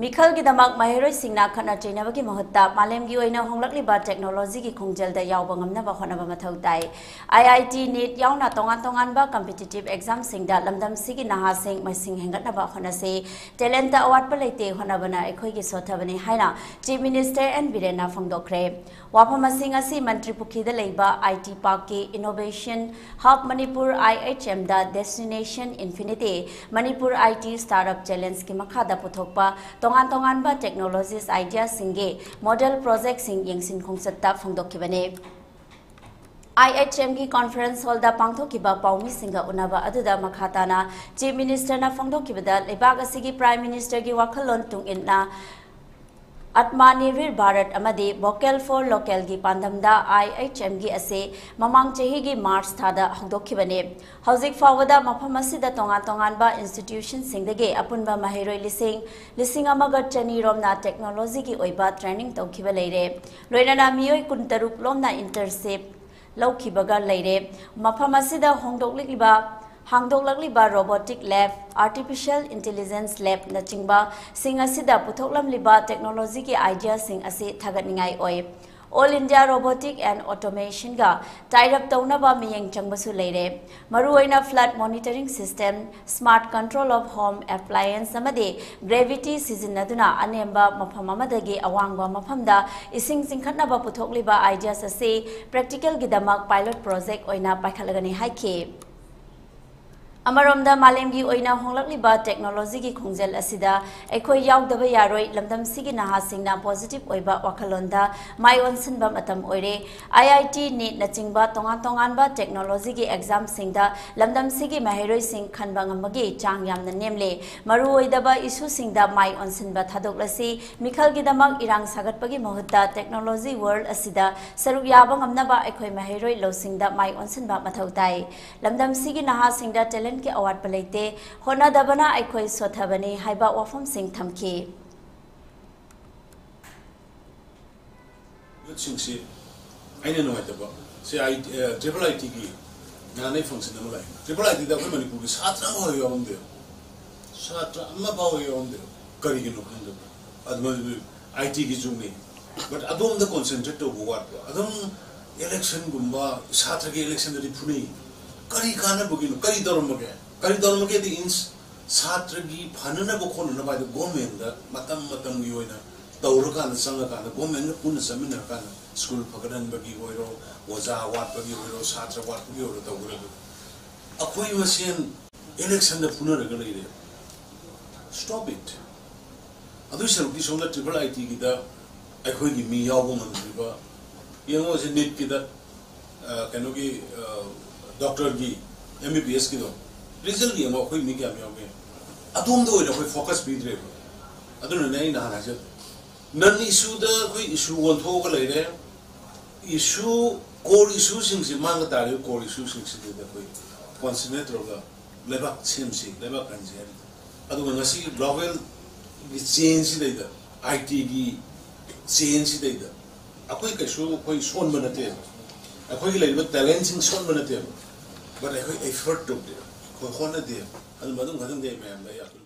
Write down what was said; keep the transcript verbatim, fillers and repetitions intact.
ꯃꯤꯈꯜꯒꯤꯗꯃꯛ ꯃꯍꯩꯔꯣꯏꯁꯤꯡꯅ ꯈꯠꯅ ꯆꯩꯅꯕꯒꯤ ꯃꯍꯨꯠꯇ ꯃꯥꯂꯦꯝꯒꯤ ꯑꯣꯏꯅ ꯍꯣꯡꯂꯛꯂꯤꯕ ꯇꯦꯛꯅꯣꯂꯣꯖꯤꯒꯤ ꯈꯣꯡꯖꯦꯜꯗ ꯌꯥꯎꯕ ꯉꯝꯅꯕ ꯍꯣꯠꯅꯕ ꯃꯊꯧ ꯇꯥꯏ꯫ ꯑꯥꯏ ꯑꯥꯏ ꯇꯤ ꯅꯤꯠ ꯌꯥꯎꯅ ꯇꯣꯉꯥꯟ ꯇꯣꯉꯥꯟꯕ ꯀꯝꯄꯤꯇꯤꯇꯤꯚ ꯑꯦꯛꯖꯥꯝꯁꯤꯡꯗ ꯂꯝꯗꯝꯁꯤꯒꯤ ꯅꯍꯥꯁꯤꯡ ꯃꯁꯤꯡ ꯍꯦꯟꯒꯠꯅꯕ ꯍꯣꯠꯅꯁꯤ꯫ ꯇꯦꯂꯦꯟꯇ ꯑꯋꯥꯠꯄ ꯂꯩꯇꯦ, ꯍꯣꯠꯅꯕꯅ ꯑꯩꯈꯣꯏꯒꯤ ꯁꯣꯠꯊꯕꯅꯤ ꯍꯥꯏꯅ ꯆꯤꯐ ꯃꯤꯅꯤꯁꯇꯔ ꯑꯦꯟ ꯕꯤꯔꯦꯟꯅ ꯐꯣꯡꯗꯣꯛꯈ꯭ꯔꯦ꯫ ꯋꯥꯐꯝ ꯑꯁꯤꯡ ꯑꯁꯤ ꯃꯟꯇ꯭ꯔꯤ ꯄꯨꯈ꯭ꯔꯤꯗ ꯂꯩꯕ ꯑꯥꯏ ꯇꯤ ꯄꯥꯔꯛꯀꯤ ꯏꯅꯣꯚꯦꯁꯟ ꯍꯕ ꯃꯅꯤꯄꯨꯔ ꯑꯥꯏ ꯑꯩꯆ ꯑꯦꯝꯗ ꯗꯦꯁꯇꯤꯅꯦꯁꯟ ꯏꯟꯐꯤꯅꯤꯇꯤ ꯃꯅꯤꯄꯨꯔ ꯑꯥꯏ ꯇꯤ ꯁ꯭ꯇꯥꯔꯠꯑꯞ ꯆꯦꯂꯦꯟꯖꯀꯤ ꯃꯈꯥꯗ ꯄꯨꯊꯣꯛꯄ ꯇꯣꯉꯥꯟ ꯇꯣꯉꯥꯟꯕ ꯇꯦꯛꯅꯣꯂꯣꯖꯤꯁ ꯑꯥꯏꯗꯤꯌꯥꯁꯤꯡꯒꯤ ꯃꯣꯗꯦꯜ ꯄ꯭ꯔꯣꯖꯦꯛꯁꯤꯡ ꯌꯦꯡꯁꯤꯟ ꯈꯣꯡꯆꯠꯇ ꯐꯣꯡꯗꯣꯛꯈꯤꯕꯅꯤ꯫ ꯑꯥꯏ ꯑꯩꯆ ꯑꯦꯝꯒꯤ ꯀꯣꯟꯐꯔꯦꯟꯁ ꯍꯣꯜꯗ ꯄꯥꯡꯊꯣꯛꯈꯤꯕ ꯄꯥꯎꯃꯤꯁꯤꯡꯒ ꯎꯅꯕ ꯑꯗꯨꯗ ꯃꯈꯥ ꯇꯥꯅ ꯆꯤꯐ ꯃꯤꯅꯤꯁꯇꯔꯅ ꯐꯣꯡꯗꯣꯛꯈꯤꯕꯗ, ꯂꯩꯕꯥꯛ ꯑꯁꯤꯒꯤ ꯄ꯭ꯔꯥꯏꯝ ꯃꯤꯅꯤꯁꯇꯔꯒꯤ ꯋꯥꯈꯜꯂꯣꯟ ꯇꯨꯡ ꯏꯟꯅ ꯑꯠꯃꯥꯅꯤꯔꯚꯤꯔ ꯚꯥꯔꯠ ꯑꯃꯗꯤ ꯚꯣꯀꯦꯜ ꯐꯣꯔ ꯂꯣꯀꯦꯜꯒꯤ ꯄꯥꯟꯗꯝꯗ ꯑꯥꯏ ꯑꯩꯆ ꯑꯦꯝꯒꯤ ꯑꯁꯤ ꯃꯃꯥꯡ ꯆꯍꯤꯒꯤ ꯃꯥꯔꯆ ꯊꯥꯗ ꯍꯧꯗꯣꯛꯈꯤꯕꯅꯤ꯫ ꯍꯧꯖꯤꯛ ꯐꯥꯎꯕꯗ ꯃꯐꯝ ꯑꯁꯤꯗ ꯇꯣꯉꯥꯟ ꯇꯣꯉꯥꯟꯕ ꯏꯟꯁꯇꯤꯇ꯭ꯌꯨꯁꯟꯁꯤꯡꯗꯒꯤ ꯑꯄꯨꯟꯕ ꯃꯍꯩꯔꯣꯏ ꯂꯤꯁꯤꯡ, ꯂꯤꯁꯤꯡ ꯑꯃꯒ ꯆꯅꯤ ꯔꯣꯝꯅ ꯇꯦꯛꯅꯣꯂꯣꯖꯤꯒꯤ ꯑꯣꯏꯕ ꯇ꯭ꯔꯦꯅꯤꯡ ꯇꯧꯈꯤꯕ ꯂꯩꯔꯦ꯫ ꯂꯣꯏꯅꯅ ꯃꯤꯑꯣꯏ ꯀꯨꯟꯇꯔꯨꯛ ꯂꯣꯝꯅ ꯏꯟꯇꯔꯟꯁꯤꯞ ꯂꯧꯈꯤꯕꯒ ꯂꯩꯔꯦ꯫ ꯃꯐꯝ ꯑꯁꯤꯗ ꯍꯣꯡꯗꯣꯛꯂꯤꯕ, ꯍꯥꯡꯗꯣꯛꯂꯛꯂꯤꯕ ꯔꯣꯕꯣꯇꯤꯛ ꯂꯦꯕ, ꯑꯥꯔꯇꯤꯐꯤꯁꯤꯌꯦꯜ ꯏꯟꯇꯦꯂꯤꯖꯦꯟꯁ ꯂꯦꯕꯅꯆꯤꯡꯕꯁꯤꯡ ꯑꯁꯤꯗ ꯄꯨꯊꯣꯛꯂꯝꯂꯤꯕ ꯇꯦꯛꯅꯣꯂꯣꯖꯤꯒꯤ ꯑꯥꯏꯗꯤꯌꯥꯁꯤꯡ ꯑꯁꯤ ꯊꯥꯒꯠꯅꯤꯡꯉꯥꯏ ꯑꯣꯏ꯫ ꯑꯣꯜ ꯏꯟꯗꯤꯌꯥ ꯔꯣꯕꯣꯇꯤꯛ ꯑꯦꯟ ꯑꯣꯇꯣꯃꯦꯁꯟꯒ ꯇꯥꯏꯔꯞ ꯇꯧꯅꯕ ꯃꯤꯠꯌꯦꯡ ꯆꯪꯕꯁꯨ ꯂꯩꯔꯦ꯫ ꯃꯔꯨꯑꯣꯏꯅ flood monitoring system, smart control of home appliance ꯑꯃꯗꯤ ꯒ꯭ꯔꯦꯚꯤꯇꯤ ꯁꯤꯖꯤꯟꯅꯗꯨꯅ ꯑꯅꯦꯝꯕ ꯃꯐꯝ ꯑꯃꯗꯒꯤ ꯑꯋꯥꯡꯕ ꯃꯐꯝꯗ ꯏꯁꯤꯡ ꯆꯤꯡꯈꯠꯅꯕ ꯄꯨꯊꯣꯛꯂꯤꯕ ꯑꯥꯏꯗꯤꯌꯥꯁ ꯑꯁꯤ ꯄ꯭ꯔꯦꯛꯇꯤꯀꯦꯜꯒꯤꯗꯃꯛ ꯄꯥꯏꯂꯣꯠ ꯄ꯭ꯔꯣꯖꯦꯛ ꯑꯣꯏꯅ ꯄꯥꯏꯈꯠꯂꯒꯅꯤ ꯍꯥꯏꯈꯤ꯫ ꯑꯃꯔꯣꯝꯗ, ꯃꯥꯂꯦꯝꯒꯤ ꯑꯣꯏꯅ ꯍꯣꯡꯂꯛꯂꯤꯕ ꯇꯦꯛꯅꯣꯂꯣꯖꯤꯒꯤ ꯈꯣꯡꯖꯦꯜ ꯑꯁꯤꯗ ꯑꯩꯈꯣꯏ ꯌꯥꯎꯗꯕ ꯌꯥꯔꯣꯏ꯫ ꯂꯝꯗꯝꯁꯤꯒꯤ ꯅꯍꯥꯁꯤꯡꯅ ꯄꯣꯖꯤꯇꯤꯚ ꯑꯣꯏꯕ ꯋꯥꯈꯜꯂꯣꯟꯗ ꯃꯥꯏ ꯑꯣꯟꯁꯤꯟꯕ ꯃꯇꯝ ꯑꯣꯏꯔꯦ꯫ ꯑꯥꯏ ꯑꯥꯏ ꯇꯤ, ꯅꯤꯠꯅꯆꯤꯡꯕ ꯇꯣꯉꯥꯟ ꯇꯣꯉꯥꯟꯕ ꯇꯦꯛꯅꯣꯂꯣꯖꯤꯒꯤ ꯑꯦꯛꯖꯥꯝꯁꯤꯡꯗ ꯂꯝꯗꯝꯁꯤꯒꯤ ꯃꯍꯩꯔꯣꯏꯁꯤꯡ ꯈꯟꯕ ꯉꯝꯕꯒꯤ ꯆꯥꯡ ꯌꯥꯝꯅ ꯅꯦꯝꯂꯦ꯫ ꯃꯔꯨꯑꯣꯏꯗꯕ ꯏꯁꯨꯁꯤꯡꯗ ꯃꯥꯏ ꯑꯣꯟꯁꯤꯟꯕ ꯊꯥꯗꯣꯛꯂꯁꯤ꯫ ꯃꯤꯈꯜꯒꯤꯗꯃꯛ ꯏꯔꯥꯡ ꯁꯥꯒꯠꯄꯒꯤ ꯃꯍꯨꯠꯇ ꯇꯦꯛꯅꯣꯂꯣꯖꯤ ꯋꯥꯔꯜꯗ ꯑꯁꯤꯗ ꯁꯔꯨꯛ ꯌꯥꯕ ꯉꯝꯅꯕ ꯑꯩꯈꯣꯏ ꯃꯍꯩꯔꯣꯏ ꯂꯧꯁꯤꯡꯗ ꯃꯥꯏ ꯑꯣꯟꯁꯤꯟꯕ ꯃꯊꯧ ꯇꯥꯏ꯫ ꯂꯝꯗꯝꯁꯤꯒꯤ ꯅꯍꯥꯁꯤꯡꯗ ꯇꯦꯂꯦꯟꯠꯀꯤ ꯑꯋꯥꯠꯄ ꯂꯩꯇꯦ, ꯍꯣꯠꯅꯗꯕꯅ ꯑꯩꯈꯣꯏ ꯁꯣꯠꯊꯕꯅꯤ ꯍꯥꯏꯕ ꯋꯥꯐꯝꯁꯤꯡ ꯊꯝꯈꯤ꯫ ꯌꯨꯠꯁꯤꯡꯁꯤ ꯑꯩꯅ ꯅꯨꯡꯉꯥꯏꯇꯕ, ꯁꯤ ꯑꯥꯏ ꯇ꯭ꯔꯤꯄꯜ ꯑꯥꯏ ꯇꯤꯒꯤ ꯅꯍꯥꯟ ꯑꯩ ꯐꯪꯁꯟ ꯑꯃ ꯂꯥꯛꯑꯦ꯫ ꯇ꯭ꯔꯤꯄꯜ ꯑꯥꯏ ꯇꯤꯗ ꯑꯩꯈꯣꯏ ꯃꯅꯤꯄꯨꯔꯒꯤ ꯁꯥꯇ꯭ꯔ ꯑꯃ ꯐꯥꯎ ꯌꯥꯎꯔꯝꯗꯦꯕ꯫ ꯁꯥꯇ꯭ꯔ ꯑꯃ ꯐꯥꯎ ꯌꯥꯎꯔꯝꯗꯦꯕ꯫ ꯀꯔꯤꯒꯤꯅꯣ ꯈꯪꯗꯕ꯫ ꯑꯗꯨꯃꯥꯏꯅ ꯑꯥꯏ ꯇꯤꯒꯤ ꯖꯨꯛꯅꯤ꯫ But ꯑꯗꯣꯝꯗ concentrate ꯇꯧꯕ ꯋꯥꯠꯄ꯫ ꯑꯗꯨꯝ ꯏꯂꯦꯛꯁꯟꯒꯨꯝꯕ, ꯁꯥꯇ꯭ꯔꯒꯤ ꯏꯂꯦꯛꯁꯟꯗꯗꯤ ꯐꯨꯅꯩ꯫ ꯀꯔꯤ ꯀꯥꯟꯅꯕꯒꯤꯅꯣ? ꯀꯔꯤ ꯇꯧꯔꯝꯃꯒꯦ? ꯀꯔꯤ ꯇꯧꯔꯝꯃꯒꯦꯗꯤ ꯏꯟꯁ ꯁꯥꯇ꯭ꯔꯒꯤ ꯐꯅꯅꯕ ꯈꯣꯠꯅꯅꯕ ꯍꯥꯏꯗꯣ ꯒꯣꯔꯃꯦꯟꯗ ꯃꯇꯝ ꯃꯇꯝꯒꯤ ꯑꯣꯏꯅ ꯇꯧꯔꯀꯥꯟꯗ, ꯆꯪꯉꯀꯥꯟꯗ, ꯒꯣꯔꯃꯦꯟꯒ ꯄꯨꯟꯅ ꯆꯠꯃꯤꯟꯅꯔꯀꯥꯟꯗ, ꯁ꯭ꯀꯨꯜ ꯐꯒꯠꯍꯟꯕꯒꯤ ꯑꯣꯏꯔꯣ, ꯑꯣꯖꯥ ꯋꯥꯠꯄꯒꯤ ꯑꯣꯏꯔꯣ, ꯁꯥꯇ꯭ꯔ ꯋꯥꯠꯄꯒꯤ ꯑꯣꯏꯔꯣ, ꯇꯧꯒꯗꯕꯗꯣ꯫ ꯑꯩꯈꯣꯏ ꯃꯁꯦꯟ ꯏꯂꯦꯛꯁꯟꯗ ꯐꯨꯅꯔꯒ ꯂꯩꯔꯦ꯫ Stop it. ꯑꯗꯨꯏ ꯁꯔꯨꯛꯇꯤ ꯁꯣꯝꯗ ꯇ꯭ꯔꯤꯄꯜ ꯑꯥꯏ ꯇꯤꯒꯤꯗ ꯑꯩꯈꯣꯏꯒꯤ ꯃꯤ ꯌꯥꯎꯕ ꯉꯝꯗ꯭ꯔꯤꯕ, ꯌꯦꯡꯉꯣ ꯍꯧꯖꯤꯛ ꯅꯤꯠꯀꯤꯗ, ꯑ, ꯀꯩꯅꯣꯒꯤ, ꯑ, ꯗꯣꯛꯇꯔꯒꯤ, ꯑꯦꯝ ꯕꯤ ꯕꯤ ꯑꯦꯁꯀꯤꯗꯣ, ꯔꯤꯖꯜ ꯌꯦꯡꯉꯣ, ꯑꯩꯈꯣꯏ ꯃꯤ ꯀꯌꯥꯝ ꯌꯥꯎꯒꯦ꯫ ꯑꯗꯣꯝꯗ ꯑꯣꯏꯅ ꯑꯩꯈꯣꯏ ꯐꯣꯀꯁ ꯄꯤꯗ꯭ꯔꯦꯕ꯫ ꯑꯗꯨꯅꯅꯦ ꯑꯩ ꯅꯍꯥꯟ ꯍꯥꯏꯖꯕ, ꯅꯟ ꯏꯁꯨꯗ ꯑꯩꯈꯣꯏ ꯏꯁꯨ ꯑꯣꯟꯊꯣꯛꯑꯒ ꯂꯩꯔꯦ꯫ ꯏꯁꯨ, core issue ꯁꯤꯡꯁꯤ, ꯃꯥꯡꯕ ꯇꯥꯔꯤꯕ core issue ꯁꯤꯡꯁꯤꯗ ꯑꯩꯈꯣꯏ ꯀꯣꯟꯁꯦꯟꯇ꯭ꯔꯦꯠ ꯇꯧꯔꯒ ꯂꯩꯕꯥꯛ ꯁꯦꯝꯁꯤ, ꯂꯩꯕꯥꯛ ꯀꯟꯁꯤ ꯍꯥꯏꯔꯤꯗꯣ꯫ ꯑꯗꯨꯒ ꯉꯁꯤꯒꯤ ꯒ꯭ꯂꯣꯕꯦꯜꯒꯤ ꯆꯦꯟꯖꯁꯤꯗꯩꯗ, ꯑꯥꯏ ꯇꯤꯒꯤ ꯆꯦꯟꯖꯁꯤꯗꯩꯗ ꯑꯩꯈꯣꯏ ꯀꯩꯁꯨ ꯑꯩꯈꯣꯏ ꯁꯣꯟꯕ ꯅꯠꯇꯦꯕ꯫ ꯑꯩꯈꯣꯏꯒꯤ ꯂꯩꯔꯤꯕ ꯇꯦꯂꯦꯟꯁꯤꯡ ꯁꯣꯟꯕ ꯅꯠꯇꯦꯕ꯫ But ꯑꯩꯈꯣꯏ ꯑꯦꯐꯔꯠ ꯇꯧꯗꯦ, ꯑꯩꯈꯣꯏ ꯍꯣꯠꯅꯗꯦ꯫ ꯑꯗꯨ ꯃꯗꯨ ꯈꯛꯇꯪꯗꯤ ꯑꯩ ꯃꯌꯥꯝꯗ ꯑꯩ ꯑꯄꯤꯜ